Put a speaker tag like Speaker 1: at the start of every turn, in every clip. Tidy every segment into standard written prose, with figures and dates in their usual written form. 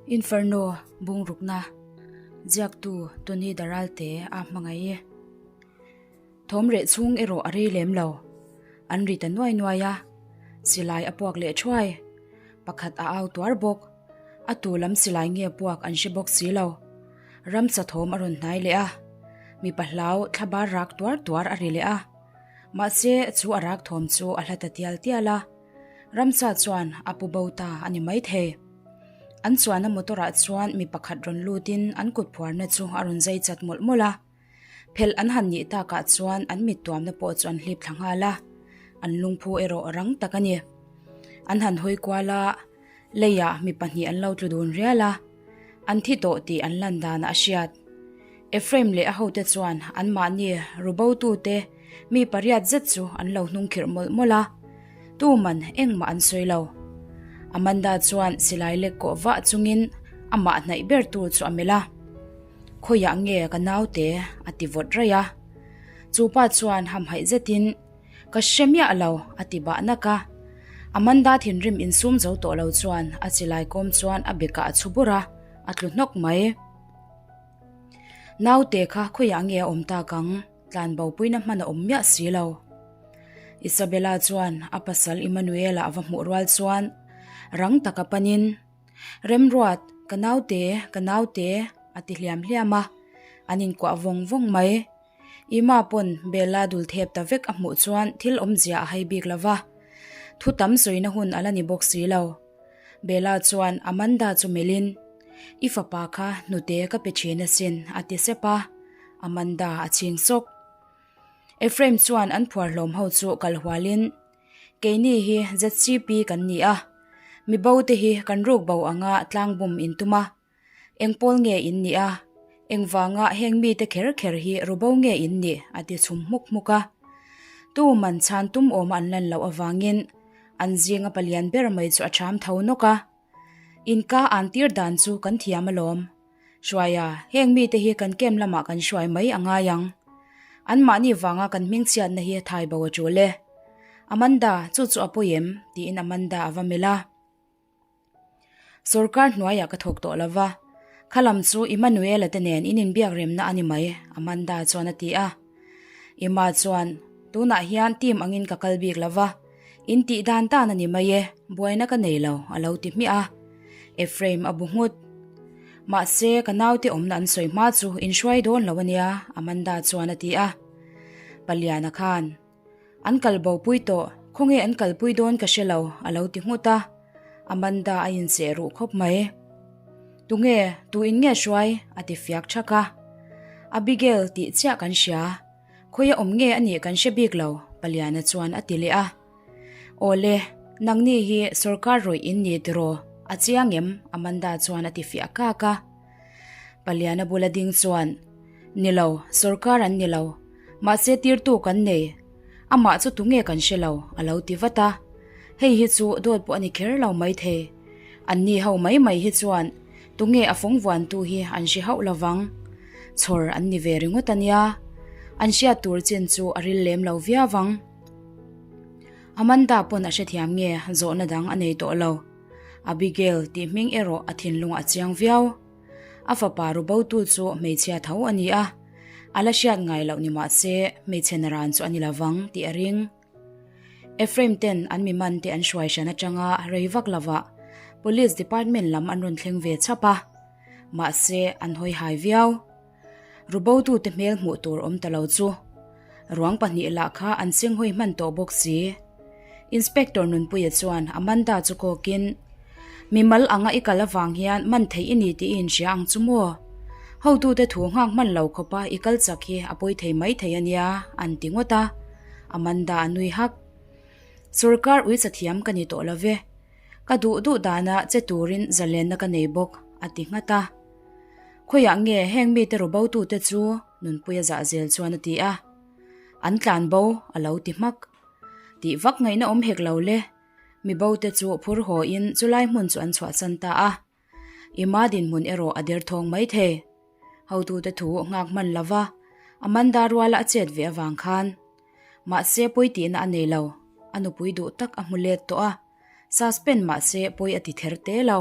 Speaker 1: Inferno bungrukna ziaktu Tony Daralte a hmangaih e. Thawm reh chhung erawh a rei lem lo. An ri ta nuai nuai a, silai a puak leh thuai. Pakhat a au tuar bawk. A tu lam silai nge puak an hre bawk si lo. Ramsa thawm a rawn hnai leh a, mipa hlau thlabar rak tuar tuar a ri leh a. Mahse, chu a rak thawm chu a hla ta tial tial a. Ramsa chuan a pu bo ta a ni maithei. An chuanna motor ah chuan mi pakhat rawn lutin an kut phuarna chu a rawn zai chat mawlh mawlh a. Phelh an han nih takah chuan an mit tuamna pawh chu an hlip thla nghal a, an lungphu erawh rang tak a ni. An han hawi kual a, leiah mi pahnih an lo tlu dun rial a, an thi tawh tih an lan danah a hriat. Ephraim leh a hote chuan anmahni rubotute mi pariat zet chu an lo hnungkhirh mawlh mawlh a, tuman engmah an sawi lo. Amanda chuan silai lek kawh vah chungin amah hnaih ber tur chu a melh a. Khawiah nge ka naute? a ti vawt raih a. Chu pa chuan hamhaih zetin, Ka hre miah lo, a ti bah nak a. Amanda thinrim insum zo tawh lo chuan a chilai kawm chuan a bekah a chhu bur a, a tlu hnawk mai. Naute kha khawiah nge a awm tak ang? Tlanbo puina hman a awm miah si lo. Isabella chuan a pasal Immanuela a va hmuh rual chuan rang taka panin, Remruat, ka naute, ka naute, a ti hliam hliam a, an inkuah vawng vawng mai. Ima pawn Bella dul thep ta vek a hmuh chuan thil awmzia a hai bik lo va, thu tam sawina hun a la ni bawk si lo. Bella chuan Amanda chu melhin, I fapa kha hnute ka pe thin asin, a ti sep a, Amanda a chhing sawk. Ephraim chuan an phuar hlawm ho chu kal hualin, Keini hi ZCP kan ni a, mi bo te hi kan ruk bo anga tlang bum in tum a, eng pawl nge in nih a, engvanga heng mite kher kher hi ru bo nge in nih a ti chhum hmuk hmuk a. Tu man chhan tum awm an lan loh avangin an zinga palian ber mai chu a ṭham tho nawk a. Inka an tir dan chu kan thiam alawm. Hruaia, heng mite hi kan camp lamah kan hruai mai a ngai ang. Anmahni vanga kan hmingchhiatna hi thai bo a tul e. Amanda, chu chu a pawi em? tiin Amanda a va melh a. Sorkar hnuaiah ka thawk tawh lo va, khalam chu Emmanuela te nen in inbiak remna a ni mai, Amanda chuan a ti a. Emma chuan, Tunah hian team angin ka kal bik lo va, in tih dan dan a ni mai e, buaina ka nei lo, a lo ti hmiah a. Ephraim a bu nghut. Mahse, ka naute awmna an sawi hma chu in hruai dawn lo a nia, Amanda chuan a ti a. Paliana khan, An kal bo pui tawh, khawnge an kalpui dawn ka hre lo, a lo ti nghut a. Amanda a incheh ruh khawp mai. Tunge, tu in nge hruai? a ti fiak thak a. Abigail tih chiah kan hria. Khawia awm nge a nih kan hre bik lo, Paliana chuan a ti leh a. Awle, nangni hi sorkar rawih in ni tiraw? A chiang em? Amanda chuan a ti fiah kak a. Paliana bula ding chuan, Ni lo, sorkar an ni lo. Mahse tirtu kan nei. Amah chu tunge kan hre lo, a lo ti vat a. Hei hi chu dawt pawh a ni kher lo maithei. Anni ho mai mai hi chuan tunge a fawng vuantu hi an hre hauh lo vang. Chhawr an ni ve ringawt a nia. An hriat tur chin chu a ril lem lo viau vang. Amanda pawn a hrethiam nge zawhna dang a nei tawh lo. Abigail tih hming erawh a thinlung a chiang viau. A fapa rubotu chu hmeichhia tho a ni a, a la hriat ngai loh ni mah se hmeichhe naran chu a ni lovang tih a ring. Ephraim ten an mi man te an hruai hran atanga rei vak lovah Police Department lam an rawn thleng ve chhap a, mahse an hawi hai viau. Rubotute hmel hmuh tur awm ta lo chu ruang pahnih lah kha an senghawi hman tawh bawk si. Inspector Nunpuia chuan Amanda chu kawkin, Mimal anga i kal avang hian man theih i ni tih i inhria ang chu maw? Hotute thu nghak hman lo khawpa i kal chak hi a pawi thei mai thei a nia, an ti ngawt a. Amanda a nui hak. Sorkar uicha thiam ka ni tawh lo ve. Ka duh duh dana che turin zalenna ka nei bawk, a ti nghat a. Khawiah nge heng mite rubotute chu Nunpuia zah zel chuan a ti a. An tlan bo a lo ti hmak. Tih vak ngaihna awm hek lo le. Mi bote chu phur haw in chulai hmun chu an chhuahsan ta a. Ima dinhmun erawh a derthawng mai thei. Hotute thu nghak hman lo va, Amanda ruala a chet ve avang khan. Mahse pawi tihna a nei lo, a nupui duh tak a hmu let tawh a. Suspend mahse pawi a ti ther te lo.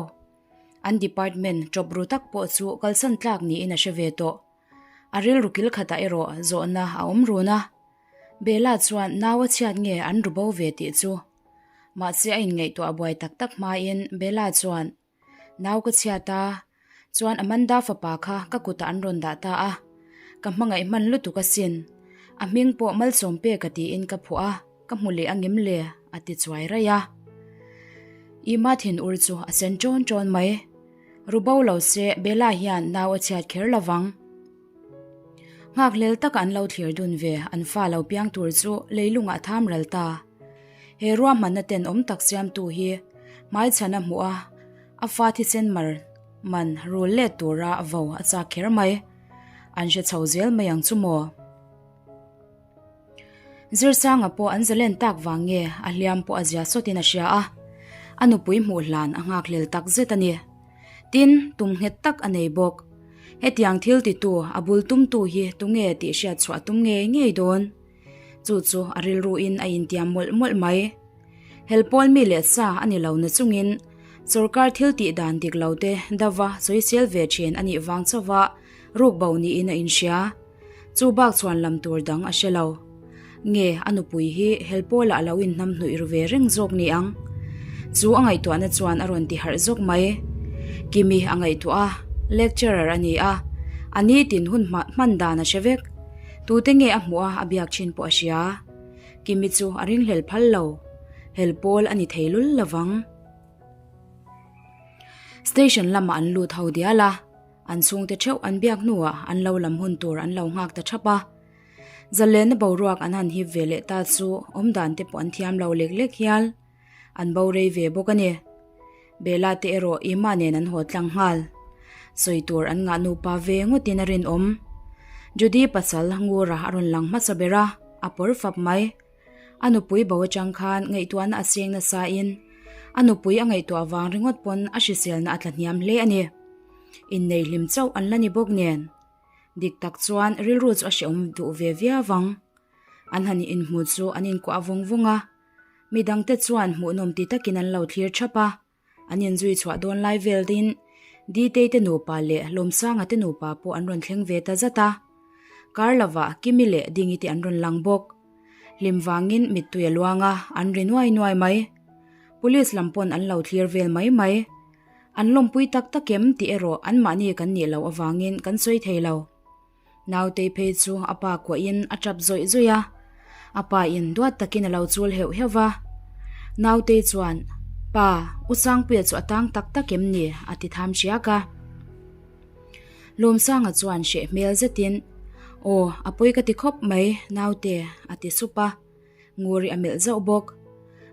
Speaker 1: An department ṭawp ru tak pawh chu kalsan tlak niin a hre ve tawh. A rilru kil khatah erawh zawhna a awm run a. Bella chuan nau a chhiat nge an ru bo ve tih chu. Mahse a inngaihtuah buai tak tak hmain Bella chuan, Nau ka chhiat a, chuan Amanda fapa kha ka kutah an rawn dah ta a, ka hmangaih hman lutuk asin. A hming pawh Malsawm peka tiin ka phuah a, ka hmu leh angem le? a ti chuai raih a. Ima thinur chu a sen ṭawn ṭawn mai. Ru bo lo se Bella hian nau a chhiat kher lo vang. Nghakhlel taka an lo thlir dun ve an fa lo piang tur chu leilungah a tham ral ta. He ruahmanna tenawm tak siamtu hi hmaichhan a hmuh a, a fa thisen mar man rul let tura vo a chak kher mai. An hre chho zel mai ang chu maw? Zirsanga pawh an zalen tak vang nge a hliam pawh a zia sawtin a hria a, a nupui hmuh hlan a nghakhlel tak zet a ni. Tin, tum nghet tak a nei bawk. Hetiang thil titu a bul tumtu hi tunge tih hriat chhuah a tum ngei ngei dawn. Chu chu a rilruin a intiam mawlh mawlh mai. Helpawl mi leh sa a ni lo na chungin sorkar thil tih dan dik lo te dava sawisel ve thin a nih vang chauha ruk bo niin a inhria. Chu bak chuan lam tur dang a hre lo. Nge a nupui hi helpawlah a lo inhnam hnuih ru ve reng zawk ni ang? Chu a ngaihtuahna chuan a rawn ti harh zawk mai. Kimi a ngaihtuah a, lecturer a ni a, a nitin hun hman dan a hre vek. Tute nge a hmuh a, a biak thin pawh a hria. Kimi chu a ringhlel phal lo. Helpawl a ni thei lul lovang. Station lamah an lut ho dial a. An chhungte theuh an biak hnuah an lo lam hun tur an lo nghak ta thap a. Zalenna boruak an han hip ve leh ta chu awmdan te pawh an thiam lo lek lek hial. An bo rei ve bawk a ni. Bella te erawh Ima nen an haw tlang nghal. Sawi tur an ngah nupa ve ngawtin a rinawm. Judy pasal Ngura a rawn lang hmasa ber a, a pawr fap mai. A nupui bo atang khan ngaihtuahna a seng nasa in a nupui a ngaihtuah vang ringawt pawn a hriselna a tla hniam hle a ni. Innei hlim chauh an la ni bawk nen. Dik tak chuan rilru chu a hrehawm duh ve viau vang. An han inhmu chu an inkuah vawng vawng a, midangte chuan hmuhnawm ti takin an lo thlir thap a. An inzui chhuah dawn lai vel din Ditei te nupa leh Lawmsanga te nupa pawh an rawn thleng ve ta zat a. Kar lovah Kimi leh Dingi te an rawn lang bawk. Hlim vangin mittui a luang a, an ri nuai nuai mai. Police lam pawn an lo thlir vel mai mai. An lawmpui tak tak em tih erawh anmahni kan nih loh avangin kan sawi thei lo. Nautei phei chu a pa kuahin a tap zawih zawih a, a pa in duat takin a lo chul heuh heuh va. Nautei chuan, Pa, U Sangpuia chu a tang tak tak em ni? a ti tham hriak a. Lawmsanga chuan hreh hmel zetin, Aw, a pawi ka ti khawp mai, Naute, a ti sup a. Nguri a melh zauh bawk.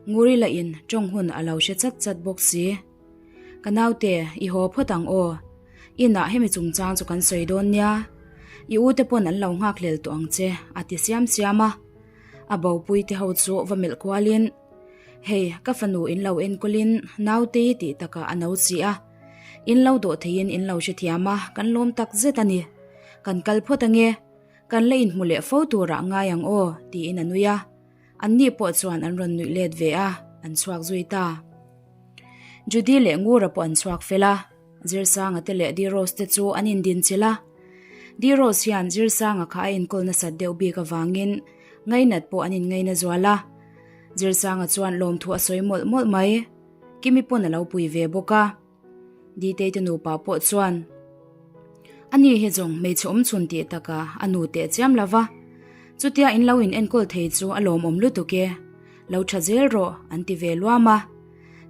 Speaker 1: Nguri lahin tawng hun a lo hre chat chat bawk si. Ka naute, i haw phawt ang aw. Inah hemi chungchang chu kan sawi dawn nia. I ute pawn an lo nghak hlel tawh ang che, a ti siam siam a. A bopui te ho chu va melh kualin, Hei, ka fanu in lo enkawlin nautei tih takah a no si a. In lo dawh theiin in lo hrethiam a, kan lawm tak zet a ni. Kan kal phawt ange. Kan la inhmu leh fo turah ngai ang aw, tiin a nui a. Anni pawh chuan an rawn nuih let ve a, an chhuak zui ta. Judy leh Ngura pawh an chhuak fel a, Zirsanga te leh Dirose te chu an indinchilh a. Dirose hian Zirsanga kha a enkawl nasat deuh bik avangin ngainat pawh an inngaina zual a. Zirsanga chuan lawmthu a sawi mawlh mawlh mai. Kimi pawn a lo pui ve bawk a. Ditei te nupa pawh chuan Ani hi zawng hmeichhe awm chhun tih taka a nu teh chiam lo va, chutia in lo in enkawl thei chu a lawmawm lutuk e, lo tha zel rawh an ti ve luam a.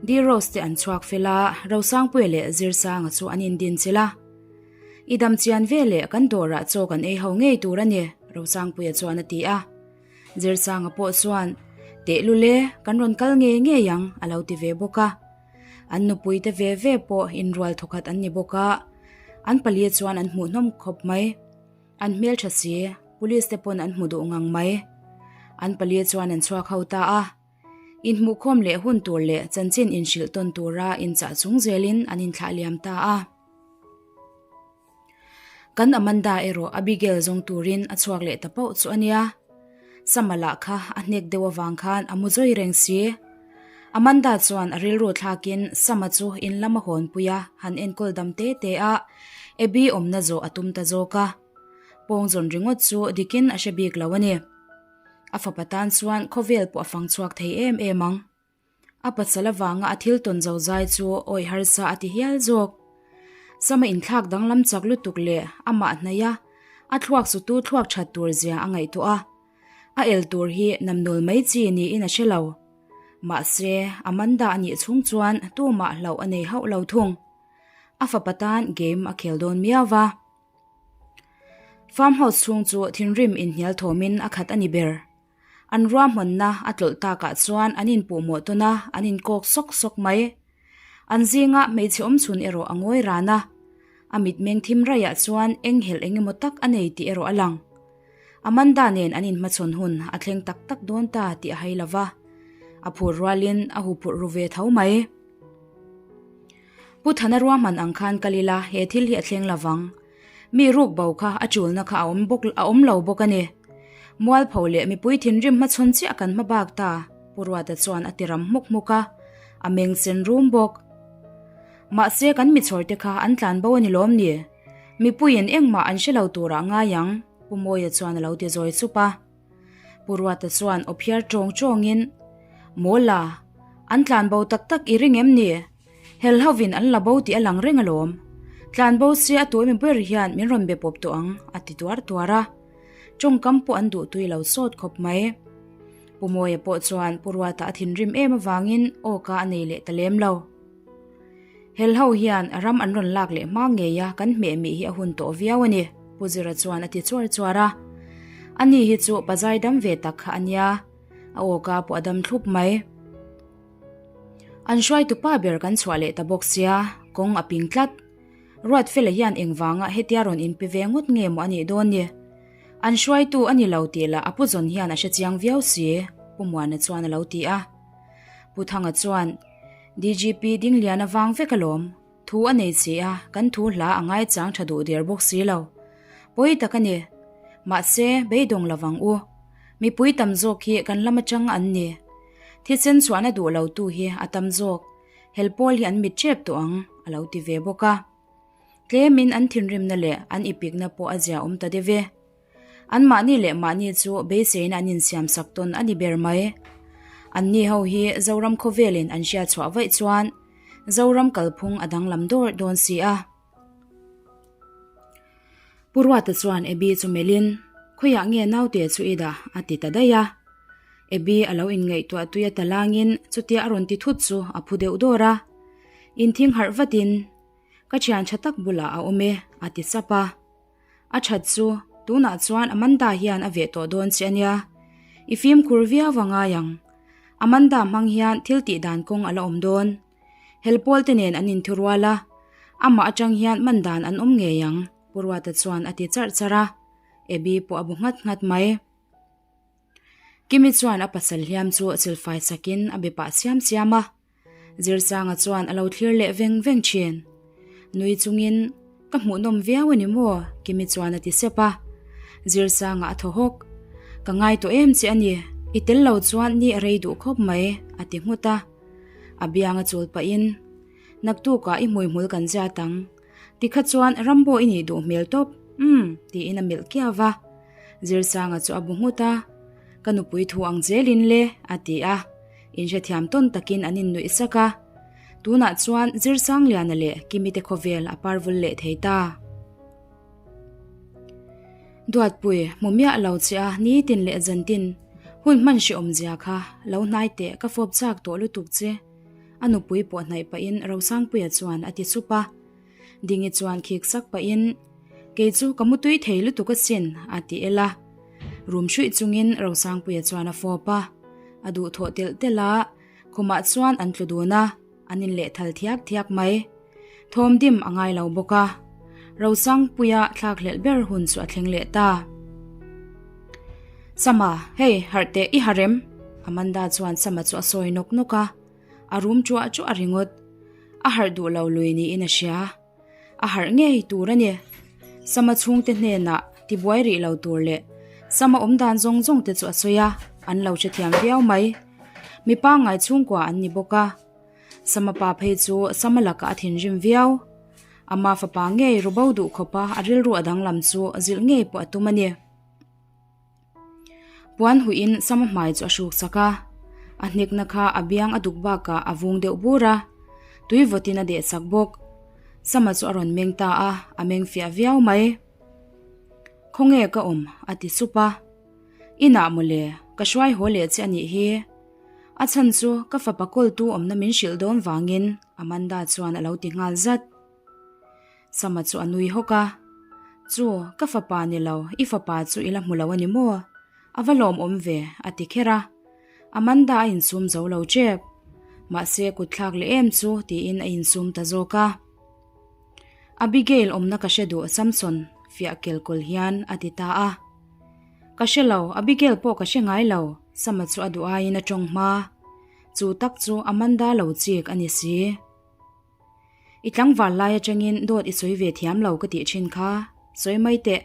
Speaker 1: Di Rose te an chhuak fel a, Rosangpuia leh Zirsanga chu an indin chilh a. I dam chian ve leh kan dawrah chaw kan ei ho ngei tur a ni, Rosangpuia chuan a ti a. Zirsanga pawh chuan, Tehlul e, kan rawn kal ngei ngei ang, a lo ti ve bawk a. An nupui te ve ve pawh inrual thawkhat an ni bawk a, an pali chuan an hmuhnawm khawp mai. An hmeltha si, police te pawn an hmu duh ngang mai. An pali chuan an chhuak ho ta a, inhmuhkhawm leh hun tur leh chanchin inhrilh tawn tura inchah chung zelin an inthlah liam ta a. Kan Amanda erawh Abigail zawng turin a chhuak leh ta pauh chu a nia. Sama lah kha a hnek deuh avang khan a mu zawi reng si. Amanda chuan a rilru thlakin Sama chu in lama hawnpui a han enkawl dam te te a, Abby awmna zawh a tum ta zawk a. Pawng zawn ringawt chu dikin a hre bik lo a ni. A fapa tan chuan khawvel pawh a fang chhuak thei em em ang. A pasal avanga a thil tawn zo zai chu awih harsa a ti hial zawk. Sama inthlak danglam chak lutuk leh amah hnaih a, a thluak sutu thluak that tur zia a ngaihtuah a. A el tur hi namnul mai chi niin a hre lo. Mahse, Amanda a nih chhung chuan tumah hlauh a nei hauh lo thung. A fapa tan game a khel dawn miau va. Farm house chhung chu thinrim inhnial thawmin a khat a ni ber. An ruahmanna a tlawlh takah chuan an inpuhmawh tawn a, an inkawk sawk sawk mai. An zinga hmeichhe awmchhun erawh a ngawi ran a, a mitmeng thim raiah chuan eng helh eng emaw tak a nei tih erawh a lang. Amanda nen an inhmachhawn hun a thleng tak tak dawn ta tih a hai lo va, a phur rualin a huphurh ru ve tho mai. Pu Thana ruahman ang khan kal ila he thil hi a thleng lo vang. Mi ruk bo kha a chulna kha a awm bawk a awm lo bawk a ni. Mualpho leh mipui thinrim hmachhawn chiah kan hma bak ta, Pu Ruata chuan a ti ram hmuk hmuk a, a meng sen rum bawk. Mahse kan michhawr te kha an tlan bo a ni lawm ni? Mipuiin engmah an hre lo turah ngai ang, Pu Mawia chuan a lo ti zawi sup a. Pu Ruata chuan aw phiar tawng tawngin, Mawla, an tlan bo tak tak i ring em ni? Hel hovin an la bo tih a lang reng alawm. Tlan bo sia a tuaimi ber hian min rawn be pawp tawh ang, a ti tuar tuar a. Tawngkam pawh an duh tui lo sawt khawp mai. Pu Mawia pawh chuan Pu Ruata a thinrim em avangin awka a nei leh ta lem lo. Hel ho hian ram an rawn lak leh hma ngei a kan hmeh mih hi a hun tawh viau a ni, Pu Zira chuan a ti chuar chuar a. Ani hi chu pazai dam ve tak kha a nia, a awka pawh a dam thlup mai. An hruaitu pa ber kan chhuah leh ta bawk sia, kawng a ping tlat. Ruatfela hian engvanga hetia rawn inpe ve ngawt nge maw a nih dawn ni? An hruaitu a ni lo tih lah a pu zawn hian a hre chiang viau si, Pu Muana chuan a lo ti a. Pu Thanga chuan, DGP Dinglian a vang vek alawm, thu a nei si a, kan thu hla a ngaichang tha duh der bawk si lo. Pawi tak a ni. Mahse, beidawng lovang u. Mipui tam zawk hi kan lam atang an ni. Thisen chhuahna duh lo tu hi a tam zawk. Hel pawl hi an mit tep tawh ang, a lo ti ve bawk a. Tlemin an thinrimna leh an ipikna pawh a zia awm ta deuh e. An mahni leh mahni chu beiseina an insiam sak tawn a ni ber mai. Anni ho hi Zoram khawvelin an hriat chhuah vaih chuan Zoram kalphung a danglam dawr dawn si a. Pu Ruata chuan Abby chu melhin, Khawiah nge naute chu i dah? a ti ta daih a. Abby a lo inngaihtuah tui a ta langin chutia a rawn ti thut chu a phu deuh dawr a. Inthing harh vatin, Ka thian tha tak bulah a awm e, a ti sap a. A that chu, tunah chuan Amanda hian a veh tawh dawn che a nia. I fimkhur viau a ngai ang. Amanda hmang hian thil tih dan kawng a la awm dawn. Helpawl te nen an inthurual a, amah atang hian man dan an awm ngei ang, Pu Ruata chuan a ti charh charh a, Abby pawh a bu nghat nghat mai. Kimi chuan a pasal hliam chu chilfai sakin a be pah siam siam a, Zirsanga chuan a lo thlir leh veng veng thin. Nui chungin, Ka hmuhnawm viau a ni maw? Kimi chuan a ti sep a. Zirsanga a thaw hawk. Ka ngai tawh em che a ni, i tel lo chuan ni a rei duh khawp mai, a ti nghut a. A biang a chul pahin, Naktukah i hmuihmul kan ziat ang. Tikha chuan Rambo i nih duh hmel tawp, umm, tiin a melh kiau va. Zirsanga chu a bu nghut a, Ka nupui thu ang zelin le, a ti a. Inhrethiam tawn takin an innuih sak a. Tunah chuan Zirsangliana leh Kimi te khawvel a parvul leh thei ta. Duatpui, hmu miah lo che a, nitin leh zantin hun hman hrehawm zia kha lo hnai teh ka fawp chak tawh lutuk che. A nupui pawh hnaih pahin Rosangpuia chuan a ti sup a. Dingi chuan khik sak pahin, Kei chu ka mutui thei lutuk asin, a ti el a. Rum hruih chungin Rosangpuia chuan a fawp a. A duhthawh telh telh a, khumah chuan an tlu dun a, an inlehthal thiak thiak mai. Thawm dim a ngai lo bawk a. Rosangpuia thlakhlelh ber hun chu a thleng leh ta. Sama, hei, harh teh i harem! Amanda chuan Sama chu a sawi nawk nawk a. A rum chuah chuah ringawt. A harh duh lo lui niin a hria. A harh ngei tur a ni. Sama chhungte hnenah tibuai rih lo tur leh Sama awm dan zawng zawng te chu a sawi a, an lo hrethiam viau mai. Mi pangngai chhungkua an ni bawk a. Sama pa phei chu Sama lakah a thinrim viau. Ama fapa ngei ru bo duh khawpa a rilru a danglam chu zilh ngei pawh a tum a ni. Puan huihin Sama hmai chu a hruk sak a. A hnekna kha a biang a duk bakah a vung deuh bur a. Tui vawtin a deh sak bawk. Sama chu a rawn meng ta a, a meng fiah viau mai. Khawnge ka awm? a ti sup a. Inah mawle, ka hruai haw leh che a nih hi. A chhan chu ka fapa kawltu awmna min hrilh dawn vangin Amanda chuan a lo ti nghal zat. Sama chu a nui hawk a, Chu, ka fapa ni lo, i fapa chu i la hmu lo a ni maw? A va lawmawm ve, a ti kher a. Amanda a insum zo lo tep. Mahse kut thlak leh em chu tiin a insum ta zawk a. Abigail awmna ka hre duh Samson fiah kel kawl hian a ti ta a. Ka hre lo, Abigail pawh ka hre ngai lo, Sama chu a duh aiin a tawng hma. Chu tak chu Amanda lo chik a ni si. I tlangval lai atangin dawt i sawi ve thiam lo ka tih thin kha, sawi mai teh.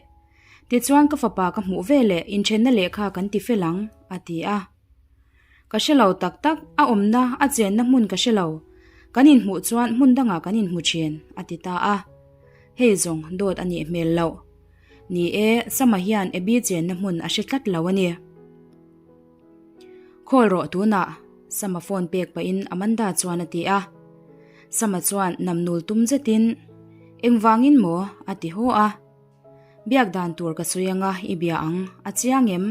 Speaker 1: Tichuan ka fapa ka hmuh ve leh inthenna lehkha kan ti fel ang, a ti a. Ka hre lo tak tak, a awmna, a chenna hmun ka hre lo. Kan inhmuh chuan hmun dangah kan inhmu thin, a ti ta a. Hei zawng dawt a nih hmel loh. Ni e, Sama hian Abby chenna hmun a hre tlat lo a ni. Call rawh tunah, Sama phone pek pahin Amanda chuan a ti a. Sama chuan namnul tum zetin, Engvangin maw? a ti haw a. Biak dan tur ka sawi anga i bia ang, a chiang em?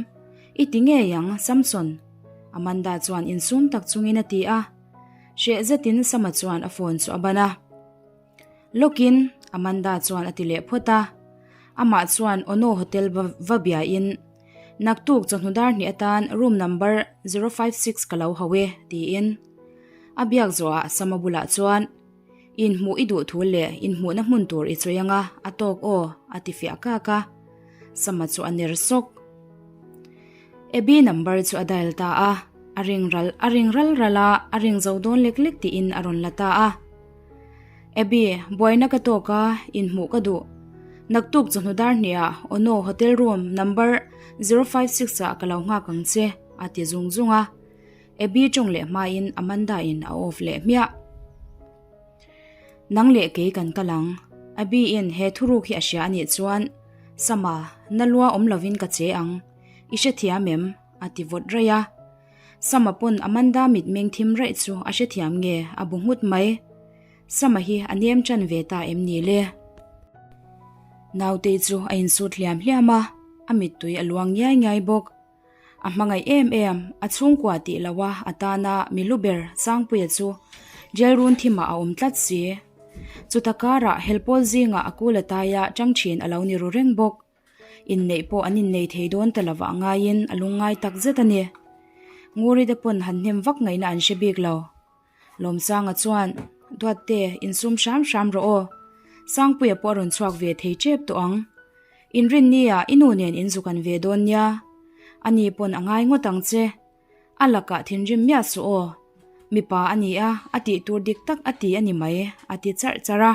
Speaker 1: I ti ngei ang, Samson! Amanda chuan insum tak chungin a ti a. Hreh zetin Sama chuan a phone chu a ban a. Lawkin, Amanda chuan a ti leh phawt a. Amah chuan Ono Hotel va biain, Naktuk chawhnu dar hnih atan room number 056 ka lo hau e, tiin. A biak zawhah Sama bulah chuan, Inhmuh i duh thu leh inhmuhna hmun tur i chawi anga a tawk aw, a ti fiah kak a. Sama chu a ner sawk. Abby number chu a dial ta a, a ring ral a ring ral ral a, a ring zo dawn lek lek tiin a rawn la ta a. Abby, buaina ka tawk a, inhmuh ka duh. Naktuk chawhnu dar hniah Ono hotel room number 056 ah ka lo nghak ang che, a ti zung zung a. Abby tawng leh hmain Amanda in a off leh hmiah. Nang leh kei kan kal ang. Abby in he thuruk hi a hria anih chuan Sama, na lua awm lovin ka che ang. I hrethiam em? A ti vawt raih a. Sama pawn Amanda mitmeng thim raih chu a hrethiam nge a bu nghut mai. Sama hi a nem tan ve ta em ni le? Nautei chu a insut hliam hliam a, a mittui a luang ngiai ngiai bawk. A hmangaih em em, a chhungkua tih loh a a tana mi lu ber Sangpuia chu jail run thimah a awm tlat si. Chuta karah helpawl zingah a kul a taia tang thin a lo ni ru reng bawk. Inneih pawh an innei thei dawn ta lovah ngaiin a lungngai tak zet a ni. Nguri te pawn han hnem vak ngaihna an hre bik lo. Lawmsanga chuan, Duatte, insum hram hram rawh aw. Sangpuia pawh a rawn chhuak ve thei tep tawh ang. Inrinnia i nu nen inzuk an ve dawn nia. Ani pawn a ngai ngawt ang che. A lakah thinrim miah suh aw. Mipa a ni a, a tih tur dik tak a ti a ni mai, a ti charh charh a.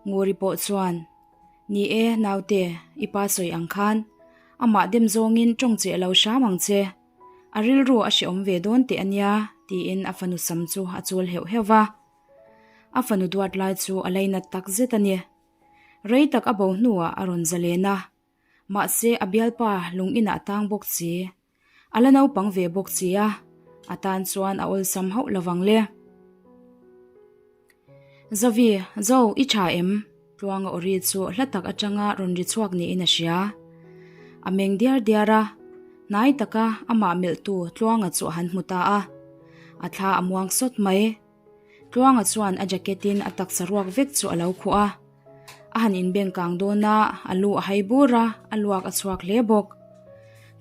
Speaker 1: Nguri pawh chuan, Ni e, naute, i pa sawi ang khan amah dem zawngin tawng cheh lo hram ang che. A rilru a hrehawm ve dawn teh a nia, tiin a fanu sam chu a chul heuh heuh va. A fanu duat lai chu a lainat tak zet a ni. Rei tak a bo hnuah a rawn zalen a, mahse a bialpa lung inah a tang bawk si. A la naupang ve bawk si a, a tan chuan a awlsam hauh lovang le. Zovi, Zo, i tha em? Tluanga aw ri chu hla tak atanga rawn ri chhuak niin a hria. A meng diar diar a, hnai taka amah melhtu Tluanga chu a han hmu ta a. A thla a muang sawt mai. Tluanga chuan a jacket in a taksa ruak vek chu a lo khuh a. A han inbeng kang dawn a, a lu a hai bur a, a luak a chhuak hle bawk.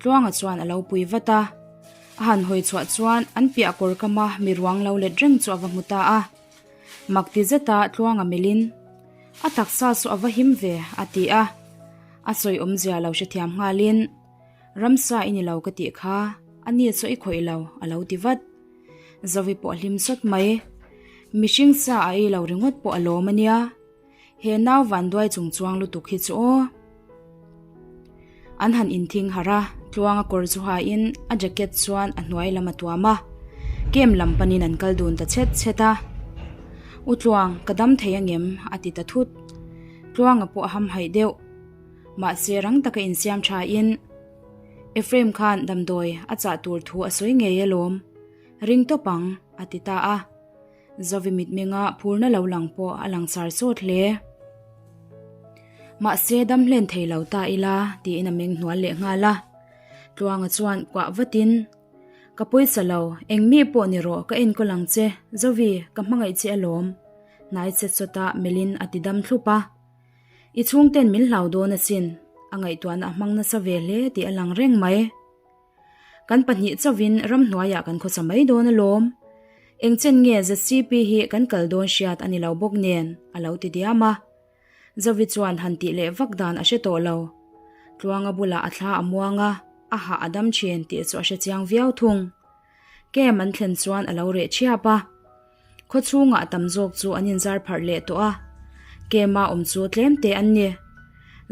Speaker 1: Tluanga chuan a lo pui vat a. A han hawi chhuah chuan an piah kawr kama mi ruang lo let reng chu a va hmu ta a. Mak ti zeta Tluanga melhin, A taksa chu a va him ve, a ti a. A sawi awmzia lo hrethiam nghalin, Ramsa i ni lo ka tih kha, a ni chu i khawih lo, a lo ti vat. Zovi pawh a hlim sawt mai. Mihring sa a ei lo ringawt pawh a lawm a nia. He nau vanduai chung chuang lutuk hi chu aw. An han inthing harh a, Tluanga kawr chu hain a jacket chuan a hnuai lam a tuam a. Camp lam panin an kal dun ta chhet chhet a. U Tluang, ka dam thei angem? a ti ta thut. Tluanga pawh a hamhaih deuh. Mahse rang taka insiam thain Ephraim khan damdawi a chah tur thu a sawi ngei alawm. Ring tawp ang, a ti ta a. Zovi mitmenga phurna lo lang pawh a lang char chawt hle. Mahse dam hlen thei lo ta ila tiin a meng hnual leh nghal a. Tluanga chuan kuah vatin, Ka pawisa lo, eng mi pawh ni rawh ka enkawl ang che, Zovi, ka hmangaih che alawm. Hnai chet chawta melhin a ti dam thlup a. I chhungten min hlau dawn asin, a ngaihtuahna a hmang nasa ve hle tih a lang reng mai. Kan pahnih chauhin ramhnuaiah kan khawsa mai dawn alawm. Eng chen nge ZCP hi kan kal dawn hriat a ni lo bawk nen, a lo ti diam a. Zovi chuan han tih leh vak dan a hre tawh lo. Tluanga bulah a thla a muang a, a hah a dam thin tih chu a hre chiang viau thung. Camp an thlen chuan a lo reh thiap a. Khaw chhungah tam zawk chu an inzar pharh leh tawh a, Kema awm chu tlem te an ni.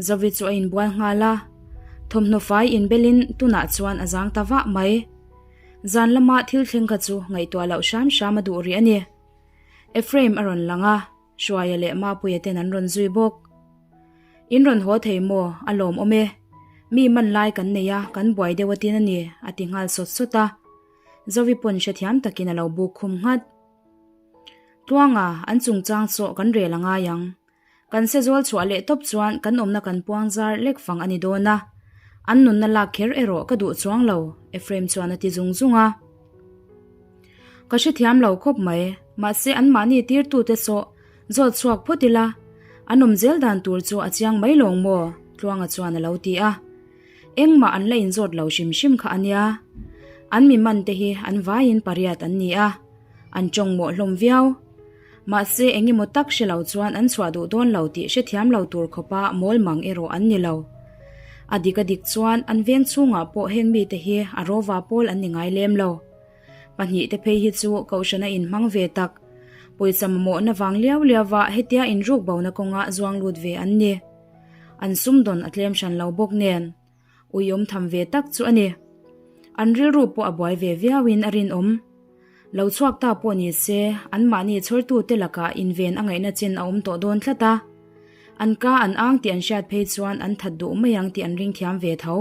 Speaker 1: Zovi chu a inbual nghal a, thawmhnaw fai inbelin tunah chuan a zang ta vah mai. Zan lama thil thleng kha chu ngaihtuah loh hram hram a duh rih a ni. Ephraim a rawn lang a, Hruaia leh Mapuia ten an rawn zui bawk. In rawn haw thei maw? A lawmawm e. Mi man lai kan nei a, kan buai deuh atin a ni, a ti nghal sawt sawt a. Zovi pawn hrethiam takin a lo buk khum nghat. Tluanga, an chungchang chaw kan rel a ngai ang. Kan se zawl chhuah leh tawp chuan kan awmna kan puang zar lek fang a ni dawn a. An nunna lak kher erawh ka duh chuang lo, Ephraim chuan a ti zung zung a. Ka hrethiam lo khawp mai, mahse anmahni tirtute saw zawt chhuak phawt ila, an awm zel dan tur chu a chiang mai lawng maw? Tluanga chuan a lo ti a. Engmah an la inzawt lo hrim hrim kha a nia. An mi man te hi an vaiin pariat an ni a, an tawng mawh hlawm viau. Mahse eng emaw tak hre lo chuan an chhuah duh dawn lo tih hrethiam lo tur khawpa mawl mang erawh an ni lo. A dik a dik chuan an veng chhungah pawh heng mite hi a rawva pawl an ni ngai lem lo. Pahnih te phei hi chu kohhrana inhmang ve tak, pawisa mamawhna vang liau liauva hetia inruk bona kawnga zuang lut ve an ni. An sumdawn a tlem hran lo bawk nen, uiawm tham ve tak chu a ni. An rilru pawh a buai ve viauin a rinawm. Lo chhuak ta pawh ni se, anmahni chhawrtute lakah inven a ngaihna chin a awm tawh dawn tlat a. An ka an ang tih an hriat phei chuan an that duh mai ang tih an ring thiam ve tho.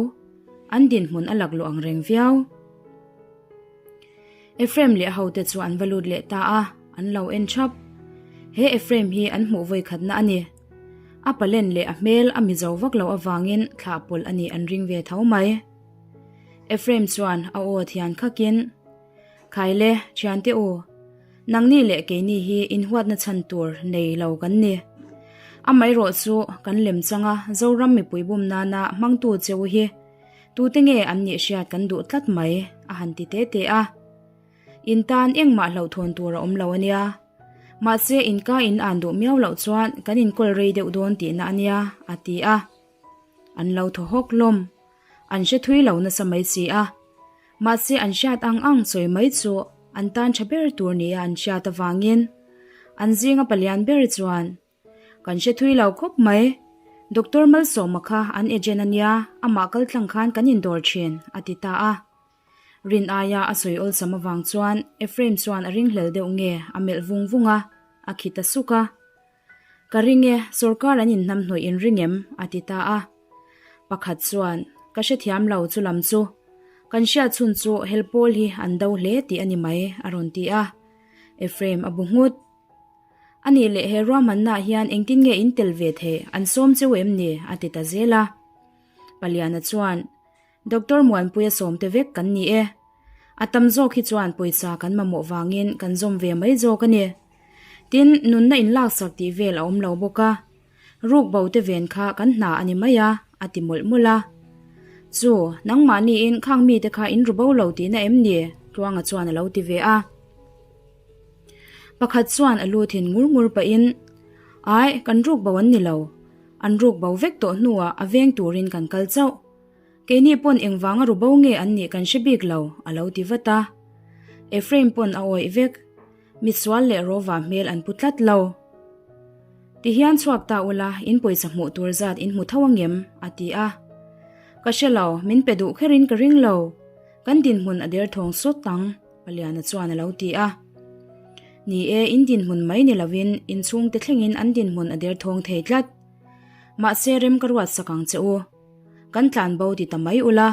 Speaker 1: An dinhmun a lakluh ang reng viau. Ephraim leh a hote chu an va lut leh ta a, an lo en thap. He Ephraim hi an hmuh vawi khatna a ni. A palen leh a hmel a mizo vak loh avangin thlah pawlh a nih an ring ve tho mai. Ephraim chuan a aw thian khakin, Khaile, thiante u, nangni leh keini hi inhuatna chhan tur nei lo kan ni. Amaherawh chu kan lem changa Zoram mipui bum nana hmangtu che u hi Tute nge an nih hriat kan duh tlat mai, a han ti te te a. In tan engmah hlauhthawn tur a awm lo a nia. Mahse in ka in an duh miau loh chuan kan inkawl rei deuh dawn tihna a nia, a ti a. An lo thaw hawk hlawm. An hre thui lo nasa mai si a. Mahse an hriat ang ang sawi mai chu an tan tha ber tur nia an hriat avangin an zinga palian ber chuan Kan hre thui lo khawp mai. Doctor Malsawma kha an agent a nia, amah kal tlang khan kan indawr thin, a ti ta a. Rin aia a sawi awlsam avang chuan Ephraim chuan a ringhlel deuh nge a melh vung vung a, a khi ta suk a. Ka ring e, sawrkar an inhnam hnawih in ring em? a ti ta a. Pakhat chuan, Ka hrethiam lo chu lam chu. Kan hriat chhun chu helpawl hi an do hle tih a ni mai, a rawn ti a. Ephraim a bu nghut. A nih leh he ruahmannaah hian engtin nge in tel ve theih, an sawm cheu em ni? a ti ta zel a. Paliana chuan, Doctor Muanpuia sawmte vek kan ni e. A tam zawk hi chuan pawisa kan mamawh vangin kan zawm ve mai zawk a ni. Tin, nunna inlaksak tih vel a awm lo bawk a. Ruk bo te ven kha kan hna a ni mai a, a ti mawlh mawlh a. Chu, nangmahniin khang mite kha in ru bo lo tihna em ni? Tluanga chuan a lo ti ve a. Pakhat chuan a lu thin ngur ngur pahin, Ai, kan ruk bo an ni lo. An ruk bo vek tawh hnuah a veng turin kan kal chauh. Keini pawn engvanga ru bo nge an nih kan hre bik lo, a lo ti vat a. Ephraim pawn a awih vek. Mitsual leh Rova hmel an pu tlat lo. Tihian chhuak ta ula, in pawisa hmuh tur zat in hmu tho angem? a ti a. Ka hre lo, min pe duh kherin ka ring lo. Kan dinhmun a derthawng sawt ang. Paliana chuan a lo ti a. Ni e, in dinhmun mai ni lovin in chhungte thlengin an dinhmun a derthawng thei tlat. Mahse rem ka ruat sak ang che u. Kan tlan bo ti ta mai ula,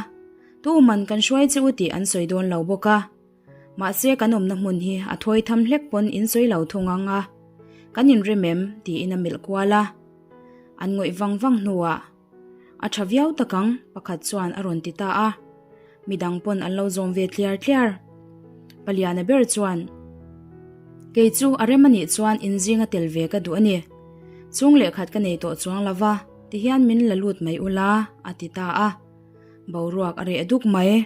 Speaker 1: tuman kan hruai che u tih an sawi dawn lo bawk a. Mahse kan awmna hmun hi a thawi tham hlek pawn in sawi lo thung ang a, kan inrem em? tiin a melh kual a. An ngawih vang vang hnuah, A tha viau tak ang, pakhat chuan a rawn ti ta a. Midang pawn an lo zawm ve tliar tliar. Paliana ber chuan, Kei chu a rem anih chuan inzinga tel ve ka duh a ni. Chung lehkhat ka nei tawh chuang lo va, tihian min la lut mai ula, a ti ta a. Boruak a reh duk mai.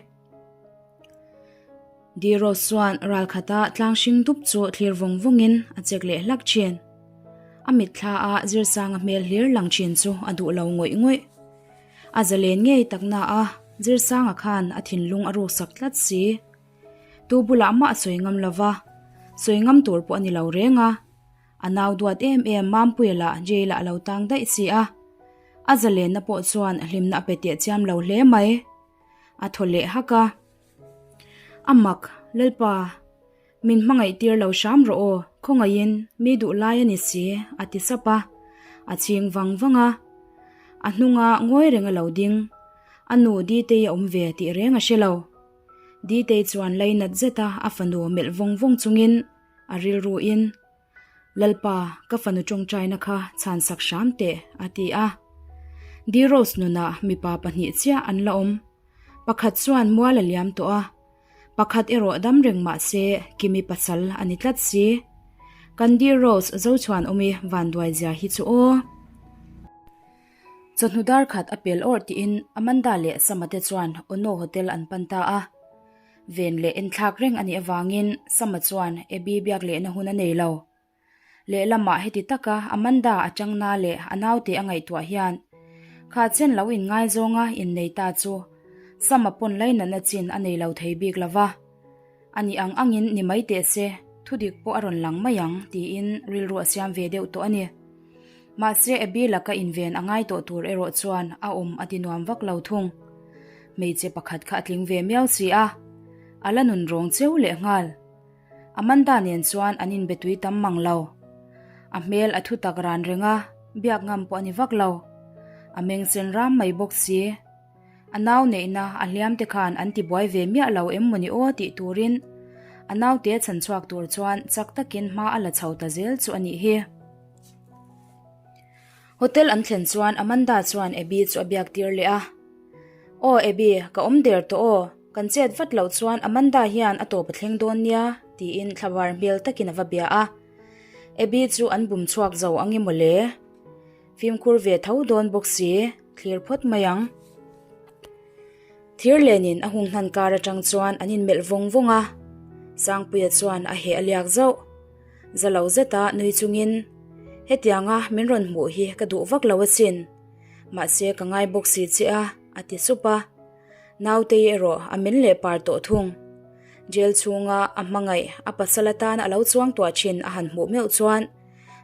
Speaker 1: Diros chuan ralkhata tlang hring dup chu thlir vawng vawngin a chek leh hlak thin. A mitthla a Zirsanga hmel hlir lang thin chu a duh lo ngawih ngawih. A zalen ngei tak na a, Zirsanga khan a thinlung a ruksak tlat si. Tu bulah mah a sawi ngam lova, sawi ngam tur pawh a ni lo reng a. A nau duat em em Mampuia lah jail ah a lo tang daih si a. A zalenna pawh chuan hlimna a pe teh chiam lo hle mai. A thaw leh hak a. A mak, Lalpa, min hmangaih tir lo hram rawh aw, khawngaihin mi duh lai a ni si, a ti sap a. A chhing vang vang a. A hnunga ngawi reng a lo ding. A nu Ditei a awm ve tih reng a hre lo. Ditei chuan lainat zeta a fanu melh vawng vawng chungin a rilruin, Lalpa, ka fanu tawngtaina kha chhan sak hram teh, a ti a. Diros nunah mipa pahnih chiah an la awm. Pakhat chuan mual a liam tawh a, pakhat erawh dam reng mah se Kimi pasal a ni tlat si. Kan Diros Zochhuan awmi vanduai zia hi chu aw. Chawhnu dar khat a pel awrh tiin Amanda leh Sama te chuan Ono Hotel an pan ta a. Ven leh enthlak reng a nih avangin Sama chuan Abby biak lehna hun a nei lo. Lehlamah heti taka Amanda a changna leh a naute a ngaihtuah hian kha chen lo inngaizawng a innei ta chu Sama pawn lainatna chin a nei lo thei bik lo va. A nih ang angin ni mai teh se, thudik pawh a rawn lang mai ang tiin rilru a siam ve deuh tawh a ni. Mahse Abby laka inven a ngai tawh tur erawh chuan a awm a ti nuam vak lo thung. Hmeichhe pakhat kha a tling ve miau si a, a la nun rawng cheu leh nghal. Amanda nen chuan an inbe tui tam mang lo. A hmel a thu tak ran reng a, biak ngam pawh a ni vak lo. A meng sen ram mai bawk si. A nau neihna a hliam te khan an tibuai ve miah lo em mawni aw tih turin a naute chhan chhuak tur chuan chak takin hma a la chho ta zel chu a nih hi. Hotel an thlen chuan Amanda chuan Abby chu a biak tir leh a. Aw Abby, ka awm der tawh aw, kan chet vat loh chuan Amanda hian a tawp a thleng dawn nia tiin thlavar hmel takin a va bia a. Abby chu an bum chhuak zo ang emaw le? Fimkhur ve tho dawn bawk si, thlir phawt mai ang. Thir lenin a hung hnan kar atang chuan an inmelh vawng vawng a, Sangpuia chuan a heh a liak zauh. Za lo zeta nui chungin, Hetianga min rawn hmuh hi ka duh vak lo asin, mahse ka ngai bawk si che a, a ti sup a. Nautei erawh a min leh par tawh thung. Jail chhunga a hmangaih a pasal atan a lo chuang tuah thin a han hmuh meuh chuan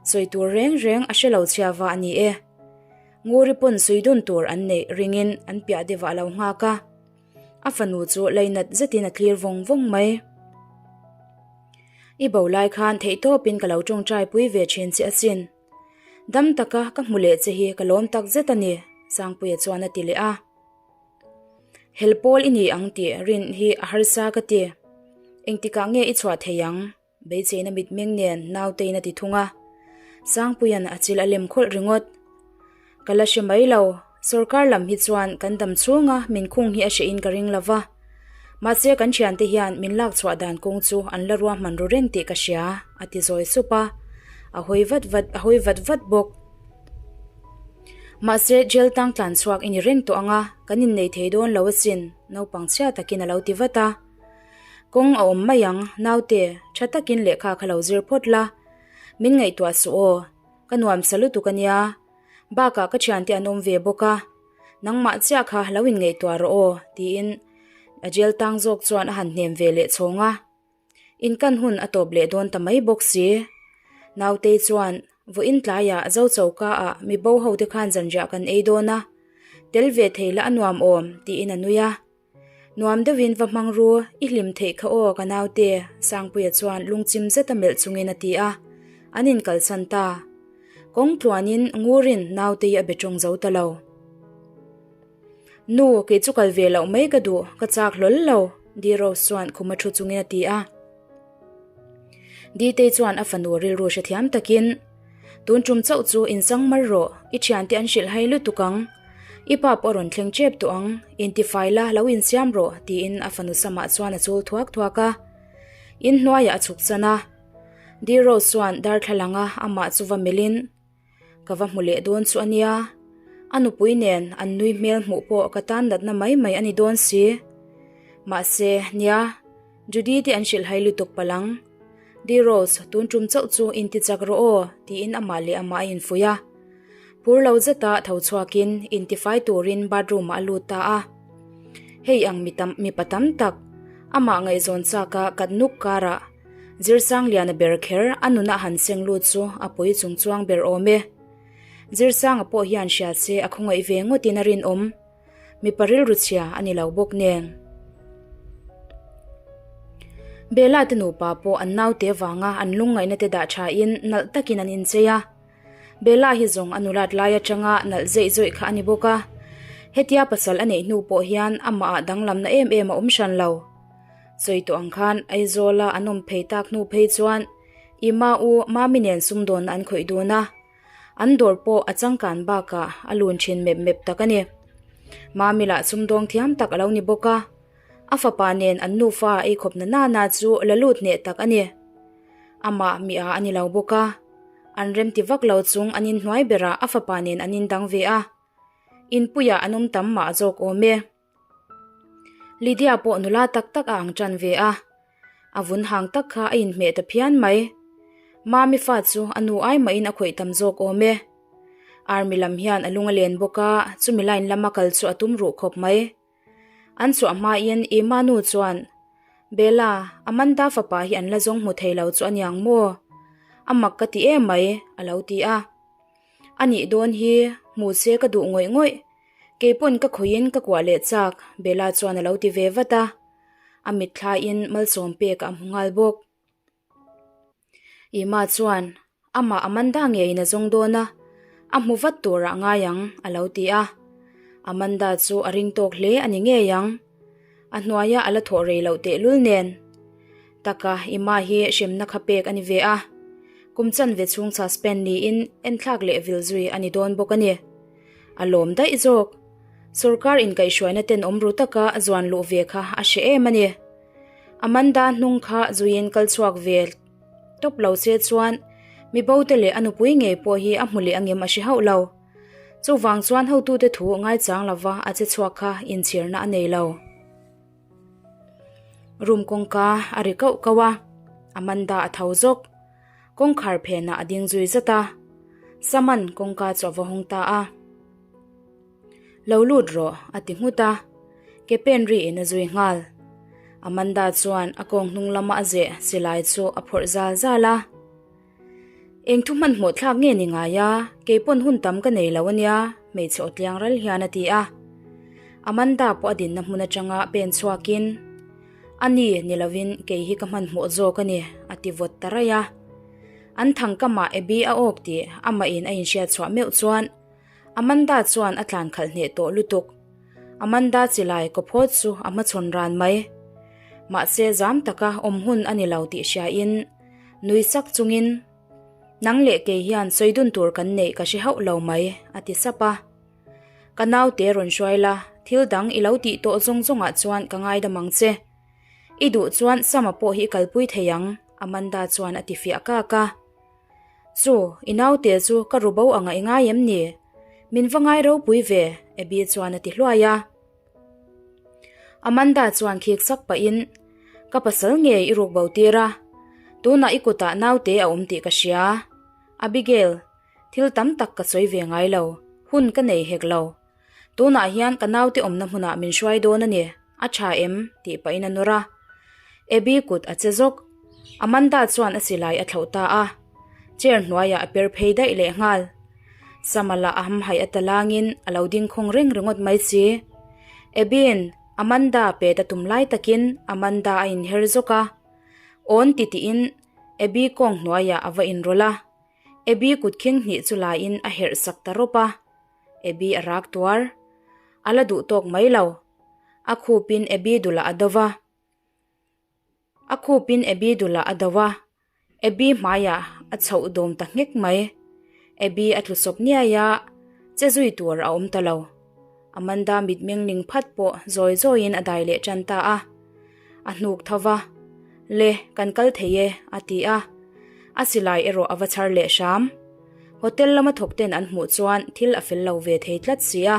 Speaker 1: sawi tur reng reng a hre lo chhia va a ni e. Nguri pawn sui dun tur an neih ringin an piah deuh ah a lo nghak a. A fanu chu leinat zetin a tlir vawng vawng mai. I bo lai khan theihtawpin ka lo tawngtai pui ve thin che asin. Dam taka ka hmu leh che hi ka lawm tak zet a ni, Sangpuia chuan a ti leh a. Hel pawl i ni ang tih rin hi a harsa ka ti. Engtikah nge i chhuah thei ang? Beicheina mitmeng nen nautein a ti thung a. Sangpuia'n a chil a lem khawlh ringawt. Ka la hre mai lo, sorkar lam hi chuan kan dam chhunga min khung hi a hrehin ka ring lo va. Mahse kan thiante hian min lak chhuah dan kawng chu an la ruahman ru reng tih ka hria, a ti zawi sup a. A hawi vat vat a hawi vat vat bawk. Mahse jail tang tlan chhuak i ni reng tawh ang a, kan innei thei dawn lo asin, naupang chhia takin a lo ti vat a. Kawng a awm mai ang, naute, tha takin lehkha kha lo zir phawt la. Min ngaihtuah suh aw, ka nuamsa lutuk a nia. Bakah ka thiante an awm ve bawk a, nangmah chiah kha lo inngaihtuah rawh aw, tiin a jail tang zawk chuan a han hnem ve leh chhawng a. Inkan hun a tawp leh dawn ta mai bawk si. Nautei chuan, Vawiin tlaiah Zo choka ah mi bo ho te khan zanriah kan ei dawn a, tel ve thei la a nuam awm, tiin a nui a. Nuam deuhin va hmang ru, i hlim theih kha aw ka naute, Sangpuia chuan lungchim zeta melh chungin a ti a. An inkalsan ta. Kawng tluanin Ngurin nautei a be tawng zo ta lo. Nu, kei chu kal ve loh mai ka duh, ka chak hlawl lo, Di Rose chuan khuma thu chungin a ti a. Ditei chuan a fanu rilru hrethiam takin, Tun tum chauh chu insang mar rawh, i thiante an hrilh hai lutuk ang. I pa pawh a rawn thleng tep tawh ang, intifai la lo insiam rawh, tiin a fanu samah chuan a chul thuak thuak a. Inhnuaiah a chhuk chan a. Di Rose chuan darthlalanga amah chu va melhin, Ka va hmu leh dawn chu a nia. A nupui nen an nui hmel hmuh pawh ka tan natna mai mai a ni dawn si. Mahse, nia, Judy te an hrilh hai lutuk palh ang. Di Rose, tun tum chauh chu inti chak rawh aw, tiin amah leh amah a infuih a. Phur lo zeta tho chhuakin intifai turin bathroom ah a lut ta a. Hei ang mi tam mipa tam tak, amah ngaihzawn chaka kat nuk karah, Zirsangliana ber kher a nuna han seng lut chu a pui chung chuang ber awm e. Zirsanga pawh hian hria se a khawngaih ve ngawtin a rinawm. Mipa rilru chhia a ni lo bawk nen. Bella te nupa pawh an naute vanga an lungngaihna te dah thain nalh takin an inchei a. Bella hi zawng a nulat lai atanga nalh zeih zawih kha a ni bawk a. Hetia pasal a neih hnu pawh hian amahah danglamna em em a awm hran lo. Sawi tawh ang khan Aizawla an awm phei tak hnu phei chuan Ima u Mami nen sumdawnna an khawih dun a, an dawr pawh a changkan bakah a lun thin mep mep tak a ni. Mami lah sumdawng thiam tak a lo ni bawk a, a fapa nen an nufa ei khawp na nana chu la lut hneh tak a ni. Amah mi a a ni lo bawk a, an remti vak lo chung an inhnuai berah a fapa nen an indang ve a, inpuiah an awm tam mah zawk awm e. Lydia pawh nula tak tak a ang tan ve a, a vun hang tak kha a inhmeh ta phian mai. Mami fa chu a nu ai mahin a khawih tam zawk awm e. Army lam hian a lung a len bawk a, chumi line lama kal chu a tum ruh khawp mai. An chhuah hmain Emma nu chuan, Bella, Amanda fapa hi an la zawng hmu thei lo chu a niang maw? A mak ka ti em mai, a lo ti a. A nih dawn hi, hmu se ka duh ngawih ngawih. Keipawn ka khawiin ka kuah leh chak, Bella chuan a lo ti ve vat a. A mitthlaiin malsawm pek a hmu nghal bawk. Ima chuan, Amah Amanda ngeiin a zawng dawn a, a hmu vat turah ngai ang, a lo ti a. Amanda chu a ring tawk hle a ni ngei ang. A hnuaia a la thawh rei loh tehlul nen. Taka Ima hi hremna kha pek a ni ve a, kum chanve chhung suspend niin enthlak leh vil zui a ni dawn bawk a ni. A lawm daih zawk. Sorkar inkaihhruaina ten awm ru taka zuan luh ve kha a hre em a ni. Amanda hnung kha zuiin kal chhuak ve tawp lo se chuan mi bote leh a nupui ngei pawh hi a hmu leh angem a hre hauh lo. Chuvang chuan hotute thu ngaichang lova a che chhuak kha inchhirna a nei lo. Room kawngka a ri kauh kauh a, Amanda a tho zawk. Kawngkhar phenah a ding zui zat a, Saman kawngka chu a va hawng ta a. Lo lut rawh a ti nghut a, ke pen ri in a zui nghal. Amanda chuan a kawng hnung lama a zeh silai chu a phawrh zal zal a. Eng thu hmanhmawh thlak nge ni ngai a, keipawn hun tam ka nei lo ania, hmeichhe aw tliang ral hian a ti a. Amanda pawh a dinna hmun atanga pen chhuakin, A ni, ni lovin kei hi ka hmanhmawh zawk a ni, a ti vawt ta raih a. An thangkamah Abby a awk tih amahin a inhriat chhuah meuh chuan Amanda chuan a tlan khalh hneh tawh lutuk. Amanda chilai kawphawt chu a hmachhawn ran mai. Mahse zam taka awm hun a ni lo tih hriain nui sak chungin, Nang leh kei hian sawi dun tur kan neih ka hre hauh lo mai, a ti sap a. Ka naute rawn hruai la, thil dang i lo tih tawh zawng zawngah chuan ka ngaidam ang che. I duh chuan Sama pawh hi i kalpui thei ang, Amanda chuan a ti fiah kak a. Chu, i naute chu ka ru bo anga i ngai em ni? Min va ngai ropui ve, Abby chuan a ti hluai a. Amanda chuan khik sak pahin, Ka pasal nge i ruk bo tir a, tunah i kutah naute a awm tih ka hria. Abigail, thil tam tak ka sawi ve ngai lo, hun ka nei hek lo. Tunah hian ka naute awmna hmunah min hruai dawn a ni, a tha em? tih pahin a nawr a. Abby kut a che zawk. Amanda chuan a silai a thlauh ta a. Chair hnuaiah a per phei daih leh nghal. Sama lah a hamhaih a talangin a lo ding khawng reng ringawt mai si. Abby-in. Amanda pet a tum lai takin Amanda a inher zawk a, awn ti tiin Abby kawng hnuaiah a va inrawlh a, Abby kut khing hnih chu laiin a herh sak ta rawp a, Abby a rak tuar. A la duh tawk mai lo. A khupin Abby dulah a do va. A khupin Abby dulah a do a, Abby hmaiah a chhoh dawm ta nghek mai. Abby a tlu sawp niai a, che zui tur a awm ta lo. Amanda mitmeng ning phat pawh zawi zawiin a dai leh tan ta a. A hnuk tho va, Le, kan kal thei e, a ti a. A silai erawh a va chhar leh hram. Hotel lama thawk ten an hmuh chuan thil a fel lo ve thei tlat si a.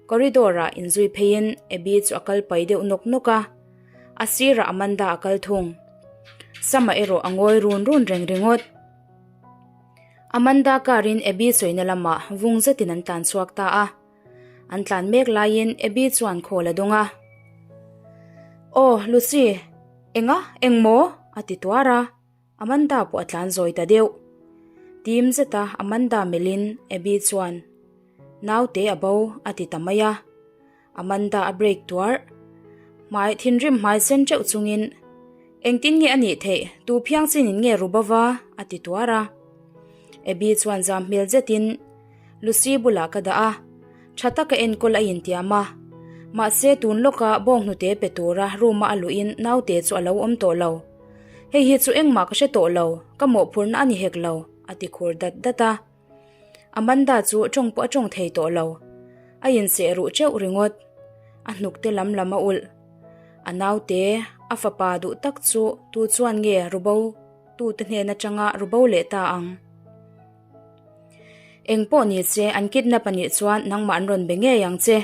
Speaker 1: Corridor-ah inzui pheiin Abby chu a kal pai deuh nawk nawk a. A sirah Amanda a kal thung. Sama erawh a ngawi run run reng ringawt. Amanda car-in Abby sawina lamah vung zetin an tlan chhuak ta a. An tlan mek laiin Abby chuan call a dawng a. Aw, Lucy, enga, engmaw? a ti tuar a. Amanda pawh a tlan zawi ta deuh. Tim zeta Amanda melhin Abby chuan, Naute a bo, a ti ta mai a. Amanda a break tuarh. Hmai thinrim hmai sen teuh chungin, Engtin nge a nih theih? Tu phiang chinin nge ru bova? a ti tuar a. Abby chuan zam hmel zetin Lucy bulah ka dah a, tha taka enkawl a intiam a. Mahse tun lawka bawnghnute pe tura room-a a luhin naute chu a lo awm tawh lo. Hei hi chu engmah ka hre tawh lo, ka mawhphurhna a ni hek lo, a ti khur dat dat a. Amanda chu tawng pawh a tawng thei tawh lo. A inseh ruh teuh ringawt. A hnuk te lam lam a ulh. A naute, a fapa duh tak chu tu chuan nge rubo tute hnen atanga rubo leh ta ang? Eng pawh ni che, an kidnap a nih chuan nangmah an rawn be ngei ang che.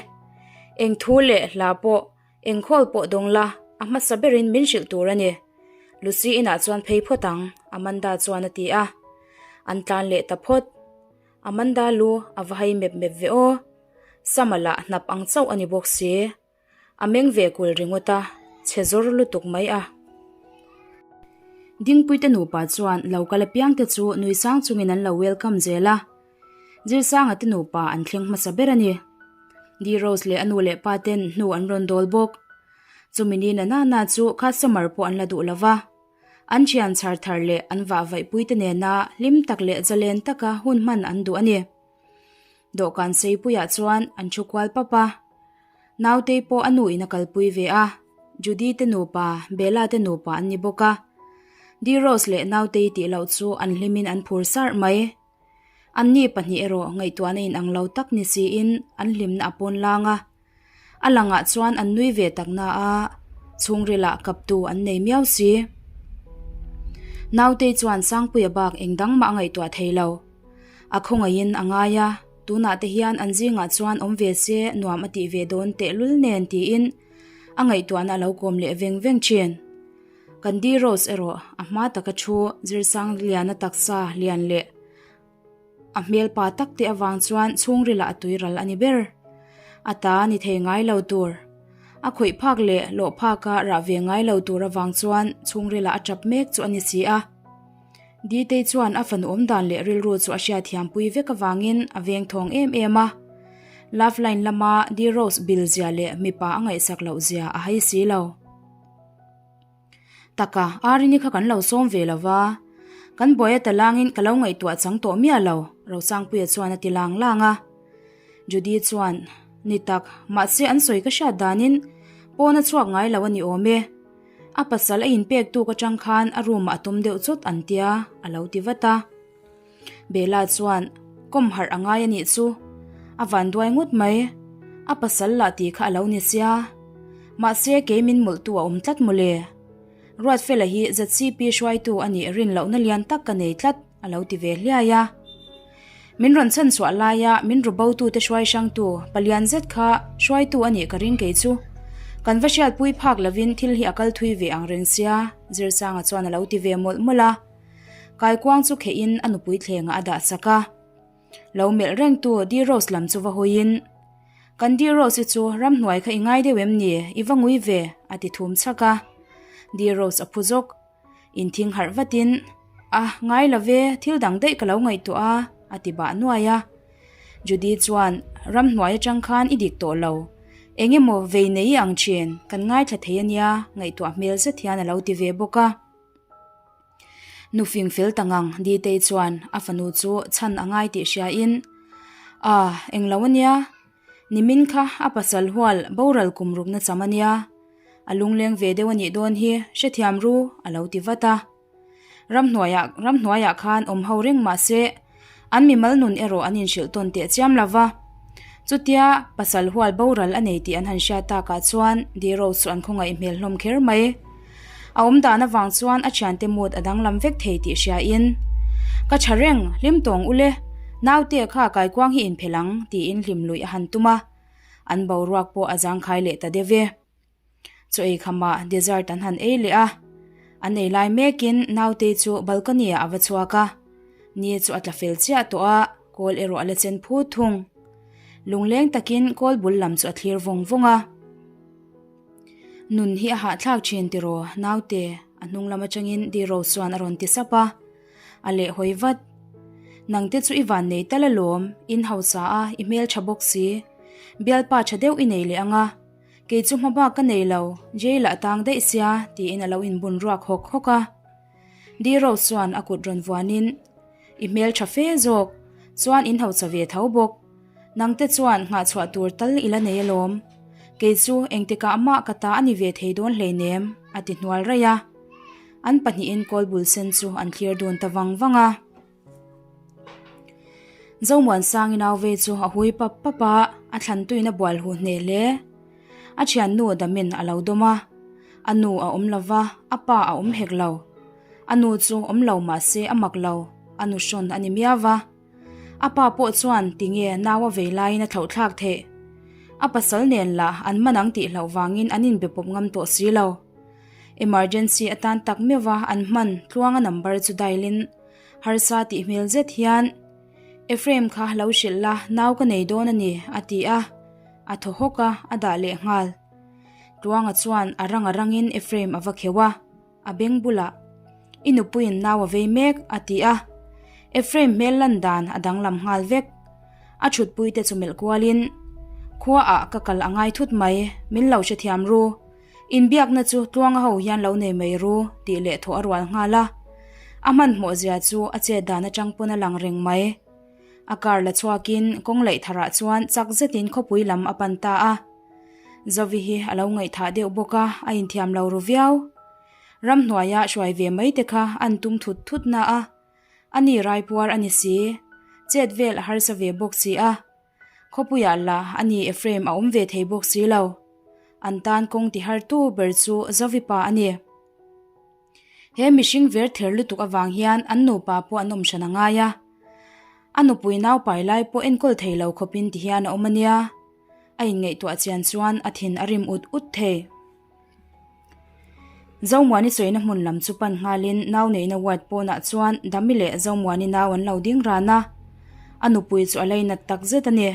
Speaker 1: Eng thu leh hla pawh Eng khawl pawh dawng la, a hmasa berin min hrilh tur a ni. Lucy inah chuan phei phawt ang, Amanda chuan a ti a. An tlan leh ta phawt. Amanda lu a va hai mep mep ve aw. Sama lah hnap ang chauh a ni bawk si. A meng ve kul ringawt a, chhe zawr lutuk mai a. Dingpuite nupa chuan lo kal apiang te chu nui sang chungin an lo welcome zel a. Zirsanga te nupa an thleng hmasa ber a ni. Di Rose leh a nu leh pa ten hnu an rawn dawl bawk. Chumi ni na nana chu customer pawh an la duh lo va. An thian chhar thar leh an vah vaihpui te nena hlim tak leh zalen taka hun hman an duh a ni. Dawhkan seipuiah chuan an thu kual pap a. Nautei pawh a nu in a kalpui ve a, Judy te nupa, Bella te nupa an ni bawk a. Di Rose leh Nautei tih loh chu an hlimin an phur sarh mai. Anni pahnih erawh ngaihtuahna in ang lo tak ni siin an hlimna a pawn lang a. A langah chuan an nui ve tak na a, chhungrilah kaptu an nei miau si. Nautei chuan Sangpuia bak eng dang mah a ngaihtuah thei lo. A khawngaihin a ngai a, tunah te hian an zingah chuan awm ve se nuam a tih ve dawn tehlul nen tiin a ngaihtuahna a lo kawm leh veng veng thin. Kan Di Rose erawh a hma taka thu Zirsang liana taksa lian leh a hmel pa tak te avang chuan chhungrilah a tuiral a ni ber. A ta ni thei ngai lo tur. A khawih phak leh lawh phaka rah ve ngai lo tur avang chuan chhungrilah a tap mek chu a ni si a. Ditei chuan a fanu awmdan leh rilru chu a hriatthiampui vek avangin a vengthawng em em a. Love line lama Di Rose bil zia leh mipa a ngaihsak loh zia a hai si lo. Taka, Arini kha kan lo sawm ve lo va, kan buai a ta langin ka lo ngaihtuah chang tawh miah lo, Rosangpuia chuan a ti lang lang a. Judy chuan, Ni tak, mahse an sawi ka hriat danin pawn a chhuak ngai lo a ni awm e. A pasal a inpek tuk atang khan a room ah a tum deuh chawt an tia, a lo ti vat a. Bella chuan, Kawm harh a ngai a nih chu. A van duai ngawt mai. A pasal lah tih kha a lo ni sia. Mahse kei min mawlhtu a awm tlat mawle. Ruatfela hi ZCP hruaitu a nih rin lohna lian tak ka nei tlat, a lo ti ve hliai a. Min rawn chhan chhuah laia min ru botute hruai hrangtu palian zet kha hruaitu a nih ka ring kei chu. Kan va hriatpui phak lovin thil hi a kal thui ve ang reng sia, Zirsanga chuan a lo ti ve mawlh mawlh a. Kaikuang chu khehin a nupui thlengah a dah sak a. Lo melh rengtu Di Rose lam chu va hawiin, Kan Di Rose i chu ramhnuai kha i ngai deuh em ni? I va ngui ve, a ti thum chhak a. Di Rose a phu zawk. Inthing harh vatin, A, ngai lo ve, thil dang daih ka lo ngaihtuah a, a ti bah nuai a. Judy chuan, Ramhnuai atang khan i dik tawh lo. Eng emaw vei nei i ang thin, kan ngaithla thei a nia, ngaihtuah hmel zet hian a lo ti ve bawk a. Nu fing fel ta ngang Ditei chuan a fanu chu chhan a ngai tih hriain, Ah, englo a nia, nimin kha a pasal hual boral kum rukna cham a nia, a lungleng ve deuh a nih dawn hi, hrethiam ru, a lo ti vat a. Ramhnuaiah ramhnuaiah khan awm ho reng mah se, an mimal nun erawh an inhrilh tawn teh chiam lo va. Chutia pasal hual boral a nei tih an han hriat takah chuan Diro chu an khawngaih hmel hlawm kher mai. A awm dan avang chuan a thiante mood a danglam vek thei tih hriain, Ka tha reng, hlim tawng ule, naute kha kaikuang hi inphelh ang, tiin hlim luih a han tum a. An boruak pawh a zangkhai leh ta deuh e. Chaw ei khamah dessert an han ei leh a, an ei lai mekin nautei chu balcony ah a va chhuak a, ni chu a tla fel chiah tawh a, kawl erawh a la chen phut thung. Lungleng takin kawl bul lam chu a thlir vawng vawng a. Nun hi a hahthlak thin tiraw naute a hnung lam atangin Diro chuan a rawn ti sap a, a lehhawi vat. Nangte chu i van nei tal alawm, in hausa a, i hmeltha bawk si, bialpa tha deuh i nei leh ang a, Kei chu hma bak ka nei lo, jail ah tang daih sia tiin a lo inbun ruak hawk hawk a. Dee Rose chuan a kut rawn vuanin, I hmel tha fe zawk, chuan in hausa ve tho bawk. Nangte chuan nghahchhuah tur tal i la nei alawm. Kei chu engtikah mah ka ta a ni ve thei dawn hleinem, a ti hnual raih a. An pahnihin kawl bul sen chu an thlir dun ta vang vang a. Zomuansangi nau ve chu a hui pap pap a, a thlan tuin a bual huh hneh hle. A thiannu damin a lo dawm a, a nu a awm lo va, a pa a awm hek lo. A nu chu awm lo mah se a mak lo, a nu hrawn a ni miau va. A pa pawh chuan tinge nau a vei laiin a thlauh thlak theih. A pasal nen lah an man ang tih hlauh vangin an inbe pawp ngam tawh si lo. Emergency atan tak meuh a an hman tluanga number chu dial in Harsa tih hmel zet hian, Ephraim kha lo hrilh la, nau ka nei dawn a ni, a ti a. A thaw hawk a, a dah leh nghal. Tluanga chuan a rang a rangin Ephraim a va kheuh a, a beng bulah, I nupuiin nau a vei mek, a ti a. Ephraim hmel lan dan a danglam nghal vek. A thutpuite chu melh kualin, Khuaah ka kal a ngai thut mai, min lo hrethiam ru. Inbiakna chu Tluanga ho hian lo nei mai ru tih leh thawh a rual nghal a. A hmanhmawh zia chu a chet dan atang pawn a lang reng mai. A car la chhuakin kawng laih tharah chuan chak zetin khawpui lam a pan ta a. Zovi hi a lo ngaihthah deuh bawk a, a inthiam lo ru viau. Ramhnuaia hruai ve mai te kha an tum thut thut na a. Ani raipuar a ni si. Chet vel a harsa ve bawk si a. Khawpuiah lah a ni Ephraim a awm ve thei bawk si lo. An tan kawng ti hartu ber chu Zovipa a ni. He mihring ver ther lutuk avang hian an nupa pawh an awm hran a ngai a. A nupui nau pai lai pawh enkawl thei lo khawpin ti hian a awm a nia. A inngaihtuah chian chuan a thin a rim ut ut thei. Zomuani sawina hmun lam chu pan nghalin nau neihna ward pawnah chuan Dami leh Zomuani nau an lo ding ran a, a nupui chu a leinat tak zet a ni.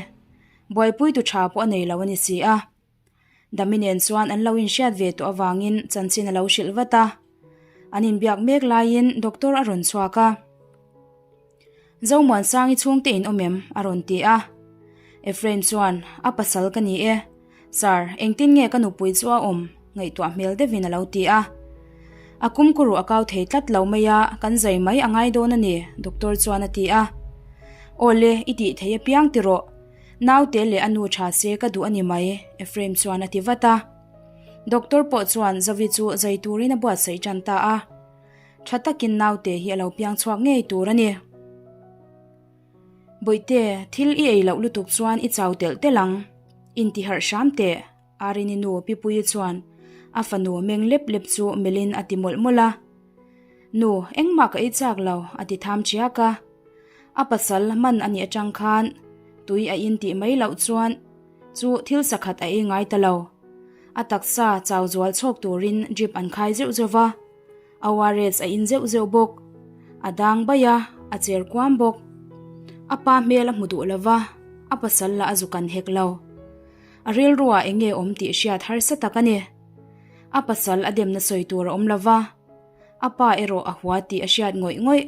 Speaker 1: Buaipui tu tha pawh a nei lo a ni si a. Dami nen chuan an lo inhriat ve tawh avangin chanchin a lo hrilh vat a. An inbiak mek laiin doctor a rawn chhuak a. Zomuansangi chhungte in awm em? a rawn ti a. Ephraim chuan, A pasal ka ni e. Sir, engtin nge ka nupui chu a awm? ngaihtuah hmel deuhin a lo ti a. A kumkuruh a kau thei tlat lo mai a, kan zai mai a ngai dawn a ni, doctor chuan a ti a. Aw le, i tih thei apiang ti rawh. Naute leh a nu tha se ka duh a ni mai, Ephraim chuan a ti vat a. Doctor pawh chuan Zovi chu zai turin a buatsaih tan ta a. Tha takin naute hi a lo piang chhuak ngei tur a ni. Bawihte, thil i ei loh lutuk chuan i chau telh telh ang. Intiharh hram teh, Arini nu Pipuii chuan a fanu meng lep lep chu melhin a ti mawlh mawlh a. Nu, engmah ka ei chak lo, a ti tham chiak a. A pasal man a nih atang khan tui a in tih mai loh chuan chu thil sakhat a ei ngai ta lo. A taksa chau zual chhawk turin drip an khai zeuh zeuh va. ORS a in zeuh zeuh bawk. A dang baih a, a cher kuam bawk. A pa hmel a hmu duh lo va, a pasal lah a zu kan hek lo. A rilruah eng nge awm tih hriat harsa tak a ni. A pasal a demna sawi tur a awm lo va, a pa erawh a hua tih a hriat ngawih ngawih.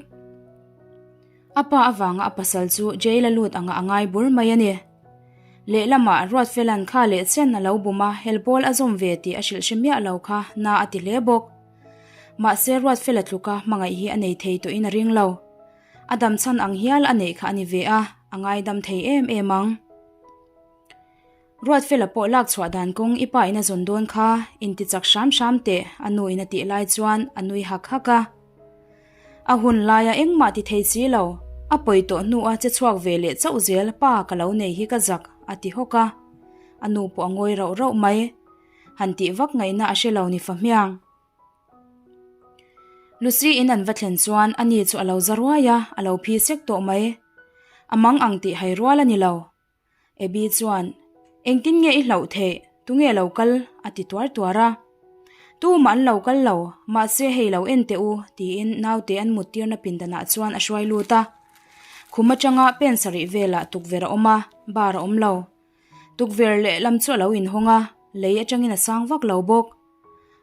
Speaker 1: A pa avanga a pasal chu jail a lut anga a ngai bur mai a ni. Lehlamah Ruatfela'n kha leh chen a lo bum a, helpawl a zawm ve tih a hrilh hre miah lo kha na a ti hle bawk. Mahse Ruatfela tluka hmangaih hi a nei thei tawhin a ring lo. A dam chhan ang hial a neih kha a ni ve a, a ngaidam thei em em ang. Ruatfela pawh lak chhuah dan kawng i pa in a zawn dawn kha, inti chak hram hram teh a nu in a tih lai chuan a nui hak hak a. A hun laia engmah ti thei si lo, a pawi tawh hnu a che chhuak ve leh chauh zel pa ka lo nei hi ka zak a ti hawk a. A nu pawh a ngawi rauh rauh mai. Han tih vak ngaihna a hre lo ni fahmiang. Lucy in an va thlen chuan ani chu a lo za ruai a, a lo phi sek tawh mai. A mang ang tih hai rual a ni lo. Abby chuan, Engtin nge i hlauh theih? Tunge lo kal? a ti tuar tuar a. Tumah an lo kal lo, mahse hei lo en teh u, tiin naute an mut tirna pindanah chuan a hruai lut a. Khum atanga pen sarih velah tukverh a awm a, bar a awm lo. Tukverh lehlam chu a lo inhawng a, lei atangin a sang vak lo bawk.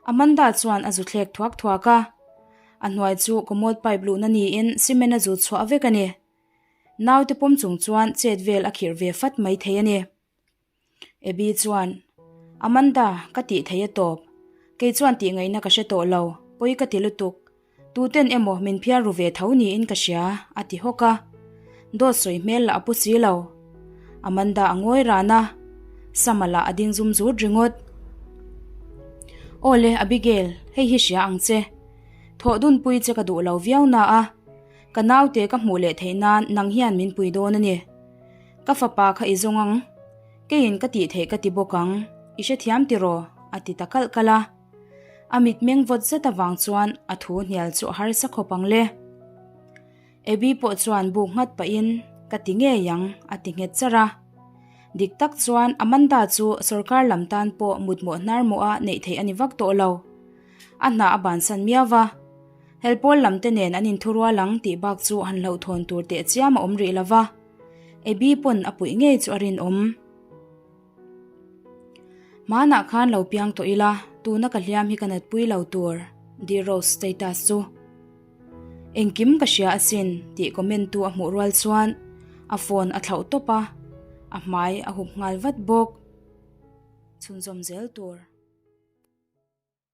Speaker 1: Amanda chuan a zu thlek thuak thuak a. A hnuai chu commode pipe luhna niin cement a zut chhuah vek a ni. Naute pawm chung chuan chet vel a khirh ve fat mai thei a ni. Abby chuan, Amanda, ka tih thei a tawp. Kei chuan tih ngaihna ka hre tawh lo, pawi ka ti lutuk. Tuten emaw min phiar ru ve tho niin ka hria, a ti hawk a. Dawt sawi hmel lah a pu si lo. Amanda a ngawi ran a, Sama lah a ding zum zut ringawt. Awle, Abigail, hei hi hria ang che. Thawh dunpui che ka duh lo viau na a. Ka naute ka hmuh leh theih nan nang hian min pui dawn a ni. Ka fapa kha i zawng ang. Keiin ka tih theih ka ti bawk ang. I hrethiam tiraw? a ti ta kalh kalh a. A mitmeng vawt zet avang chuan a thu hnial chu a harsa khawp ang le. Abby pawh chuan buk nghat pahin ka ti ngei ang a ti nghet charh a. Dik tak chuan Amanda chu sawrkar lam tan pawh mutmawh hnar mawha neih theih a ni vak tawh lo. A hna a bansan miau va. Helpawl lam te nen an inthurual ang tih bak chu han hlauhthawn tur teh chiam a awm rih lo va, Abby pawn a puih ngei chu a rinawm. Hmanah khan lo piang tawh ila, tuna ka hliam hi ka natpui lo tur, D-Rose status chu. Engkim ka hria asin tih comment tu a hmuh rual chuan a phone a thlauh tawp a, a hmai a hup nghal vat bawk. Chhunzawm zel tur.